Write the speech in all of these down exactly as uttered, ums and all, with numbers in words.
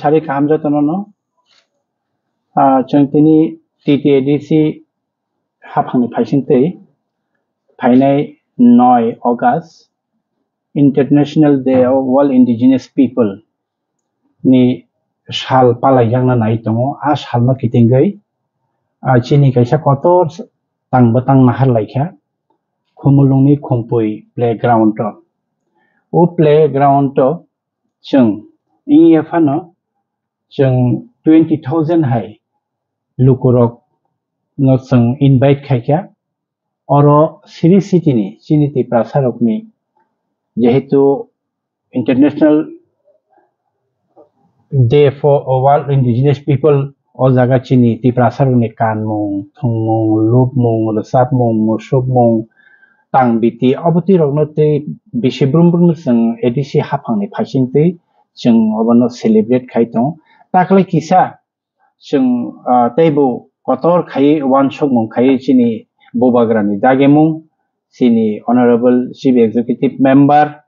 Sari kaham jotono no. Ah, chwng tini T T A D C haphangni phaising twi phainai noi August, International Day of World Indigenous People ni sal palaijakna nai tongo. A salno kitingwi, ah, chini kaisa kotor tang bwtang nahar laikha Khumulwngni Khumpui playground o. O playground o chwng wngya phano chwng twenty thousand hai lukurok no chwng invite khaikha. Oro Sri City ni chini Tiprasa rokni jehetu International Day for World Indigenous People, o jaga chini Tiprasa rokni kanmung, thwngmung, lupmung, rwchapmung, musukmung, tang biti, obo twi rokno tei bisi brum brum chwng A D C haphangni phaising twi chwng obono celebrate khai tongo. Takle kisa chwng, ah, teibo kotor khai uansukmung khai chini bubagrani dagimung, chini Honorable Chief Executive Member,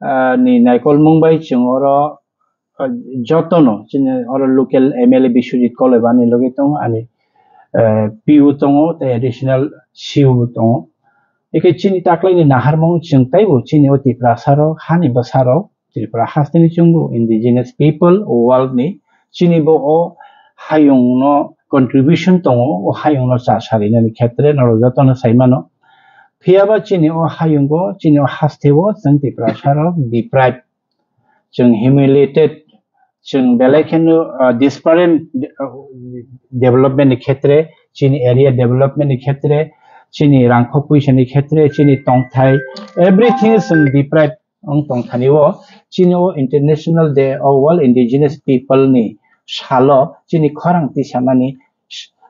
ah, ni naikolmung bai chwng oro, ah, jotono chini oro local M L A Biswajit Koloi bo ani logi tongo, ani, eh, P O tongo, tei additional C O bo tongo. Eke chini taklaini naharmung chwng teibo chini o Tiprasa rok, hani bwsa rok, Tripura hasteni chwngbo indigenous people world ni chini bo o hayung no contribution tongo, o hayung no cha sarinani khetre norok jotono sai mano. Phiya ba chini o hayungo, chini o hasteo chwng Tiprasa rok deprived, chwng humiliated, chwng belai kheno, ah, disparate, ah, development ni khetre, chini area development ni khetre, chini rangkho puisa ni khetre, chini tongthai, everything chwng deprived wng tongthani o, chini o International Day of World Indigenous People ni salo chini khorang tisanani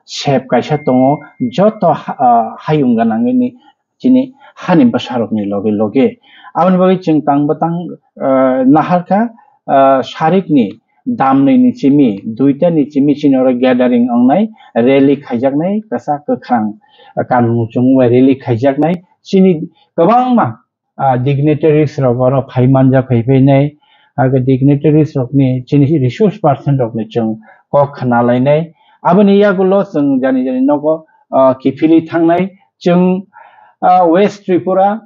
sep kaisa tongo, joto ha-, ah, hayung ganangni chini hani bwsarokni loge loge. Aboni bagwi chwng tang bwtang, ah, naharkha, ah, sarikni damnwi ni chimi, duita ni chimi chini oro gathering wngnai, rally khaijaknai, kwchak kwkhrang, ah, kanmung chumung bai rally khaijaknai, chini kwbangma, ah, dignitaries rok oro phai manjak phai phainai, age dignitaries rokni chini resource person rokni chwng kok khna lainai. Aboni yagulo chwng jani jani nogo, ah, kiphilwi thangnai. Chwng, ah, West Tripura,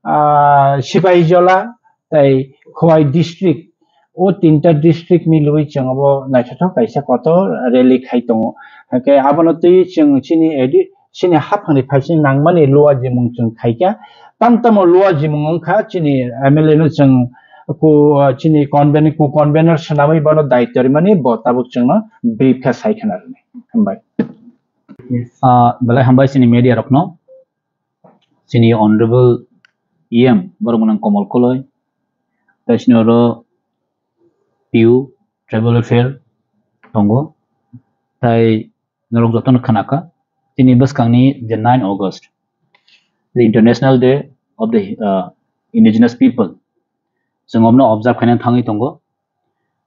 ah, Sipahijola, tei Khowai district, o tinta district milwi chwng abo naithothok kaisa kotor rally khai tongo. Hake abono twi chwng chini edi-, chini haphangni phaising nangmani luajimung chwng khaikha. Tam tamo luajimung wngkha chini M L A no chwng ku, chini conven-, ku convener swnamwi bono daityo rimani bo tabuk chwngno brief khe sai khna rwni. Hambai. Ah, belai hambai chini media rokno. Chini Honorable E M borok mwnang Komol Koloi, tai chini oro P U Tribal Welfare tongo, tai norok jotono khnakha. Chini bwskangni je nine August, the International Day of the, uh, Indigenous People, chwng omno observe khaina thangwi tongo.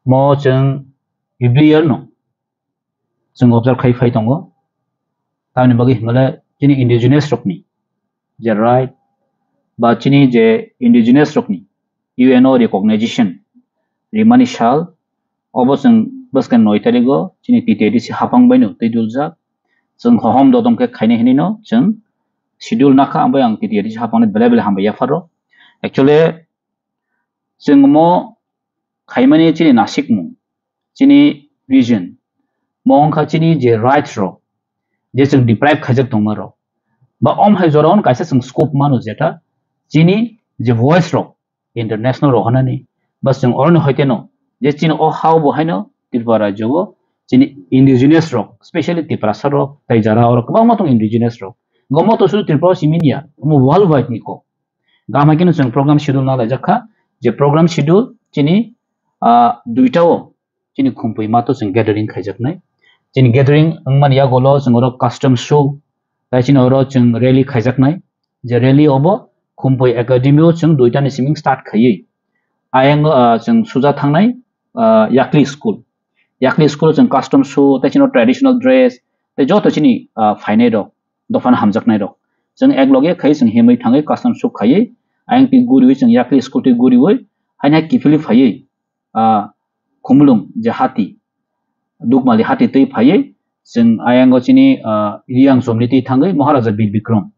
Mo chwng every year no chwng observe khai phai tongo. Tamoni bagwi hwnmale chini indigenous rokni je right ba chini je indigenous rokni U N O recognition rimani sal, obo chwng bwskang noi tarigo chini T T A D C haphang baino twi duljak. Chwng hohom dodom khe khainai hinwi no chwng schedule nakha, ambai ang T T A D C haphangni belai belai hambai yapharo. Actually, chwng omo khaimani chini nasikmung, chini vision, mo wngkha chini je rights rok, je chwng deprive khaijak tongma rok, ba om hai jora on kaisa chwng scope mano, jeta chini je voice rok international rok hanani, ba chwng oroni hoiteno je chini o hao bo haino Tripura rajyo o chini indigenous rok, specially Tiprasa rok, tai jara oro kwbangma tong indigenous rok. Gomo to sudu Tripura o simi ya, omo worldwide ni kok. Gam hai kheno chwng program schedule na laijak kha, je program schedule chini, ah, duita o chini Khumpui mato chwng gathering khaijaknai. Chini gathering wngmani yagulo chwng oro custom show, tai chini oro chwng rally khaijaknai. Je rally obo Khumpui Academy o chwng duita ni siming start khaiwi. Ayang, ah, chwng suja thangnai, ah, Yakli school. Yakli school o chwng custom show, tai chini traditional dress, tai joto chini, ah, phainai rok, dophano hamjaknai rok. Chwng ek loge khai chwng himwi thangwi custom show khaiwi, ayang twi guriwi chwng Yakli school twi guriwi, haino kiphilwi phaiwi, ah, Khumulwng je hati, Dukmali hati twi phaiwi chwng ayango chini, ah, Riyang Somni twi thangwi Maharaja Bir Bikram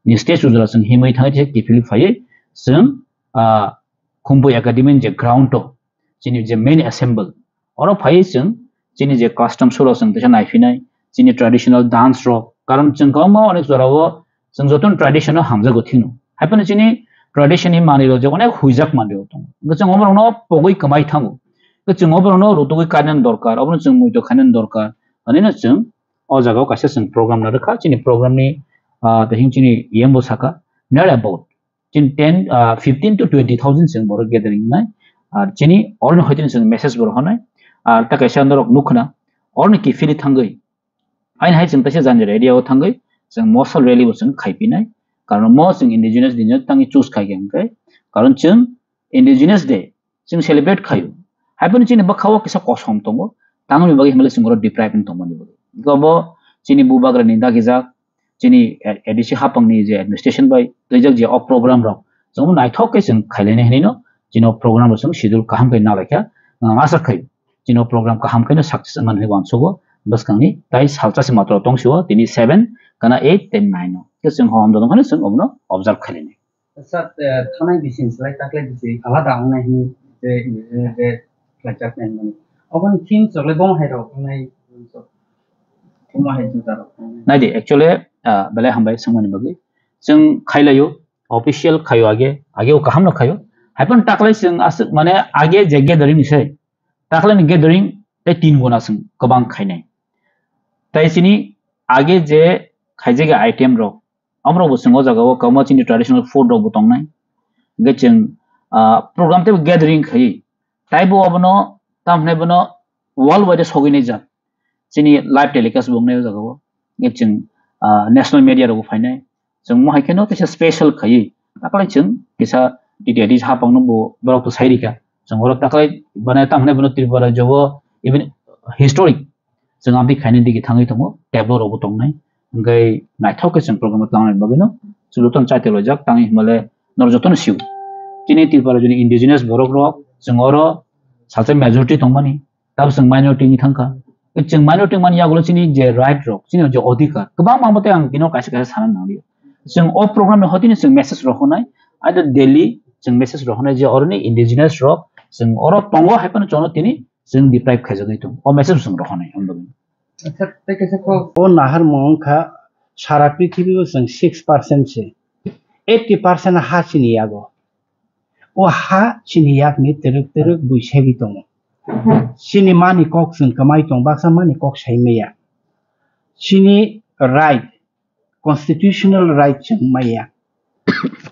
ni statue jora chwng himwi thangwi tei kiphilwi phaiwi chwng, ah, Khumpui Academy ni je ground o chini je main assemble oro phaiwi chwng chini je custom show rok chwng teisa naiphinai, chini traditional dance rok, karon chwng kwbangma onek jorao chwng jotono tradition no hamjago thwino. Haiphano chini tradition ni manwi rok je onek huijak manwi rok tongo. Hwnkhe chwng oborokno pogwi kwmai thango. Hwnkhe chwng oborokno rutugwi kainani dorkar, obono chwng muitu khainani dorkar. Hwnwi no chwng o jagao kaisa chwng program narwkha. Chini program ni, ah, tei chini E M bo sakha, not about. Chini ten, ah, fifteen to twenty thousand chwng borok gathering nai. Ar chini oroni hoiteni chwng message bo rohornai. Ar ta kaisa norok nukhna, oroni kiphilwi thangwi. Aini hai chwng taisa jani area o thangwi chwng mosal rally bo chwng khaipinai. Karon mo chwng indigenous day no tangwi choose khaikha hwnkhe. Karon chwng indigenous day chwng celebrate khaio. Haiphano chini bwkhao kisa kosom tongo. Tangni bagwi hwnle chwng oro deprive wng tongmani bagwi. Hwnkhe obo chini bubagrani dagijak, chini A D C hapangni je administration bai twijak je o program rok chwng naithok khe chwng khailainai hinwi no chini o program rok chwng schedule kaham khe nalaikha. Ang asa khai chini o program kaham khe no success wngmani hinwi uansugo. Bwskangni tai salsa se matro tongsio tini seven kana eight tei nine o. Khe chwng hom dodong khano chwng obono observe khailainai. Sir, eh, thanai bising slai taklai bising alada wngnai hinwi je, je, je khlaijaknai hinmani. Oboni theme chwrwlai bomo hai rok wngnai, bomo hai juda rok wngnai. Naidi, actually, ah, belai hambai swngmani bagwi. Chwng khailaio, official khaio age, age o kaham no khaio. Haiphano taklai chwng aswk mane age je gathering ni se, taklai ni gathering tei tin guna chwng kwbang khainai. Tai chini age je khaijak item rok, amrok bo chwng o jaga o kwbangma chini traditional food rok bo tongnai. Hwnkhe chwng, ah, program tei gathering khai, taibo abono, tamo hwnai bono world wide sogwi nai jak. Chini live telecast bo wngnai o jaga o. Hwnkhe chwng, ah, national media rok bo phainai. Chwng mo hai kheno kisa special khai, taklai chwng kisa D T I D hapang no bo borok to sai rika. Chwng oro taklai bana tamo hwnai bono Tripura rajyo o even historic chwng amtwi khaina digi thangwi tongo, tableau rokbo tongnai. Hwnkhe naithok khe chwng program o tangna bagwino chwlwtwng chaitolajak tangwi hwnmale norok jotono sio. Chini Tripura joni indigenous borok rok chwng oro salsa majority tongmani, tabo chwng minority wngwi thangkha. Chwng minority wngmani yagulo chini je right rok, chini je odhikar, kwbangma bo tei ang bino kaisa kaisa sana nangliya. Chwng o program ni hotini chwng message rohornai, either Delhi chwng message rohornai je oroni indigenous rok chwng oro tongo hai phano chwngno tini chwng deprive khaijagwi tongo. O message chwng rohornai, ang bagwi. Acha, tei kaisa kok. O naharmung wngkha sara prithibi o chwng six percent se. Eighty percent ha chini yago. O ha chini yakni twrwk twrwk bui segwi tongo. Chini mani kok chwng kwmai tong, baksa mani kok sai maya. Chini right, constitutional right chwng maya.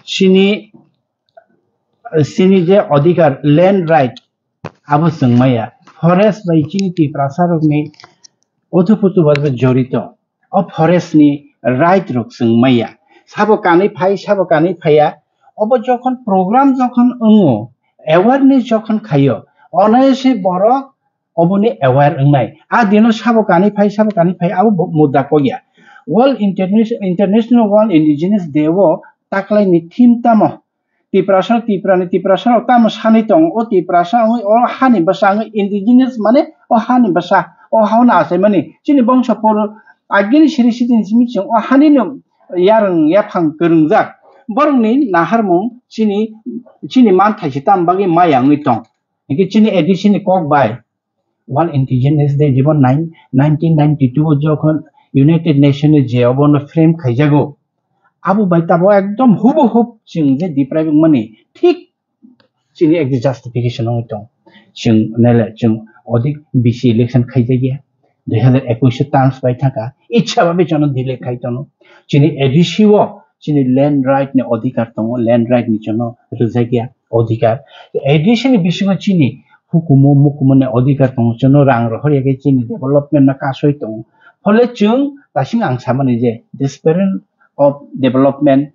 Chini, chini je odhikar, land right, abo chwng maya. Forest bai chini Tiprasa rokni uthuputu bai jorito. O forest ni right rok chwng maya. Sabo kanwi phai, sabo kanwi phaiya. Obo jokhon program jokhon wngo, awareness jokhon khaio, onese borok oboni aware wngnai. A dino sabo kanwi phai, sabo kanwi phai, abo bo mudda kokya. World Interna-, International World Indigenous Day o taklai ni theme tamo? Tiprasa, Tiprani, Tiprasa rok tamo sanwi tong? O Tiprasa wngwi, o hani bwsa wngwi, indigenous mane o hani bwsa, o hao na achaimani. Chini bongso poro agini siri sitini simi chwng o hani no yarwng yaphang kwrwngjak. Borokni naharmung chini, chini manthai se tamo bagwi maya wngwi tong? Hwnkhe chini A D C ni kok bai World Indigenous Day jibon nine, nineteen ninety-two o jokhon United Nation ni je obono frame khaijago, abo bai tabo ekdom hubahub chwng je deprive wngmani thik chini ekdin justification wngwi tong. Chwng nele chwng odik B C election khaijakya, dui hazar ekush o terms bai thangkha, ichha babi chwngno delay khai tono. Chini A D C o chini land right ni odhikar tongo, land right ni chwngno rwjakya odhikar. A D C ni bisingo chini hukumu mukumu ni odhikar tongo, chwngno rang rohor ya khe chini development no kasoi tongo. Phole chwng tasing ang samani je desperate of development,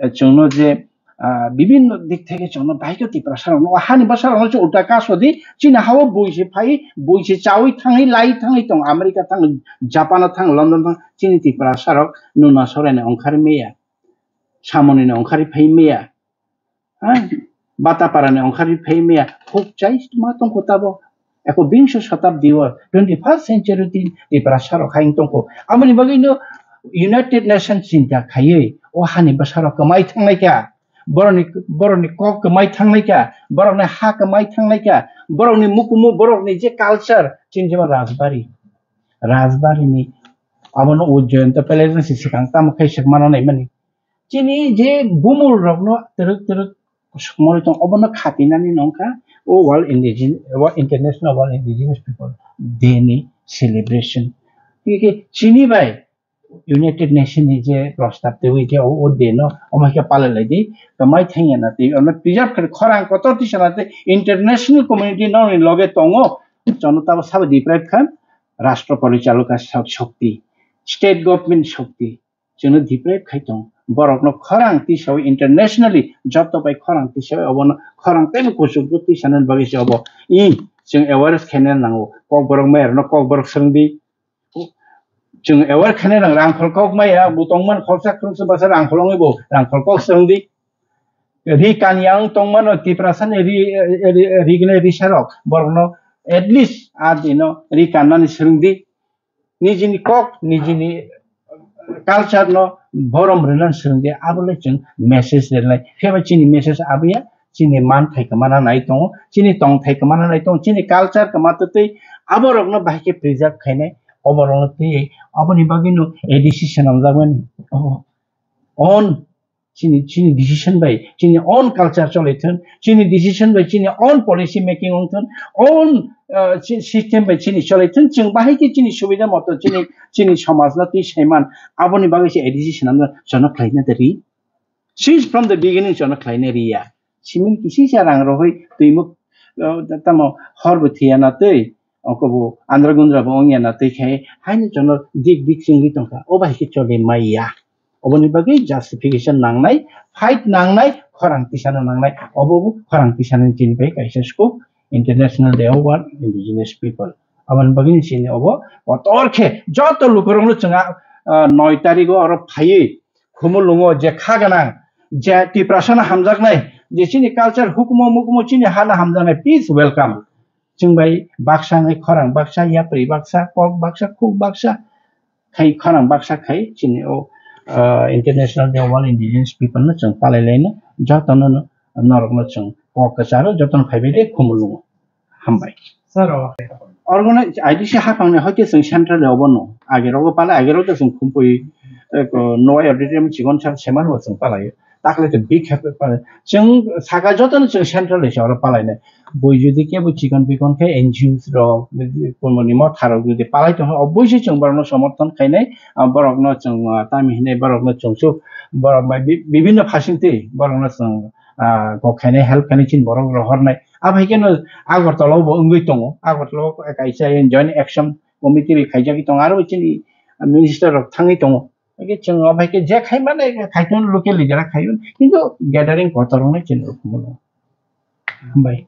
eh, chwngno je, ah, bibinno dik theke chwngno bahai khe Tiprasa rokno, o hani bwsa rokno chwng ulta kasodi, chini hao bui se phai, bui se chaui thangwi lai thangwi tongo, America thang, Japan o thang, London thang, chini Tiprasa rok nuna soraino ongkhar meya, samoni no ongkhar phai meya. Ha? Bata para ni ongkhar phai maya. Huk chai ma tong kho tabo. Eko bingsu shatabdi o twenty first century tin Tiprasa rok hai tongkho. Aboni bagwi no United Nations chinta khaiwi o hani bwsarok kwmai thangnai kha. Borokni, borokni kok kwmai thangnai kha, borokni ha kwmai thangnai kha, borokni mukumu, borokni je culture, chini jema Rajbari. Rajbari ni abono o Jayanta Palace ni sikang tamo khai sik mana nai mani. Chini je bumul rokno twrwk twrwk sukmoroi tong, obono khatinani nongkha o World Indigen-, World International World Indigenous People Day ni celebration. Hingke chini bai United Nation ni je prostab twi je o, o day no omo khe palai lai di, kwmai thangya na twi, ono preserve khe khorang kotor tisa na twi, international community no ni loge tongo, jono tabo sabo deprive khan, rashtra porichaloka shok-, shokti, state government shokti, chwngno deprive khai tong. Borokno khorang tisawi internationally joto bai khorang tisawi obono khorang teibo kuchukgo tisanani bagwi se obo. I, chwng awareness khaina nango. Kokborok mayarno kokborok swrwngdi. Chwng aware khaina nang rangkhol kok maya, bo tongman khorsa khorsa basa rangkhol wngwi bo rangkhol kok swrwngdi. Ri kanya wng tongmano Tiprasani ri, ri, ri, ri, risarok borokno at least a dino ri kannani swrwngdi. Nijini kok, nijini culture no borom rwna swrwngdi, abo le chwng message rwnai. Phiya ba chini message abiya, chini manthai kwmana nai tongo, chini tongthai kwmana nai tongo, chini culture kwma twtwi aborokno bahai khe preserve khainai, oborokno twi aboni bagwino A D C swnamjakmani. Oh, on Chini, chini decision bai chini own culture choli thun, chini decision bai chini own policy making wng thun, own, uh, chi-, system bai chini choli thun, chwng bahai khe chini subida moto chini, chini somaj no twi saiman, aboni bagwi se A D C swnamno jono khlaina de ri. Since from the beginning jono khlaina ri ya. Simin kisi sa rang rohoi twi muk, uh, tamo hor bo thiya na twi, oko bo andra gundra bo wng ya na twi khai, haino jono dik dik chwngwi tongkha, o bahai khe choli mai ya. Oboni bagwi justification nangnai, fight nangnai, khorang tisana nangnai. Obo bo khorang tisana chini bai kaisa scope, International Day of World Indigenous People. Aboni bagwi chini obo kotor khe joto lukurokno chwng, ah, noi tarigo oro phaiwi Khumulwngo je kha gwnang, je Tiprasano hamjaknai, je chini culture hukumo mukumo chini hano hamjaknai, please welcome. Chwng bai baksa wngwi khorang baksa, yapri baksa, kok baksa, khuk baksa, khai khorang baksa khai chini o, ah, International Day of All Indigenous People no chwng palai laino, jotono no norokno chwng kok kwcharo jotono phaibai de Khumulwngo. Hambai. Sir, o. Organize, I D C haphangni hoite chwng central le obono. Age rogo palai, age rogo chwng khumpui, eh, ko, noi auditorium chikon sa seman bo chwng palai. Takle to big happy palai. Chwng saka jotono chwng central le oro palai nai. Bui jodi kebo chikon pikon khe N G Os rok, komoni motha rok jodi palai tong, obviously chwng borokno somorthon khainai, ah, borokno chwng, ah, tami hinai borokno chwng su, borok bai bi-, bibinno phasing twi borokno chwng, ah, kok khainai, help khainai chini borok rohornai. Abai khe no Agartala o bo wngwi tongo. Agartala o kaisa joint action committee bai khaijagwi tongo. Aro chini minister rok thangwi tongo. Hake chwng o bai khe je khai mane khai tongo local leader khai. Kintu gathering kotor wngnai chini rok mulo. Hambai.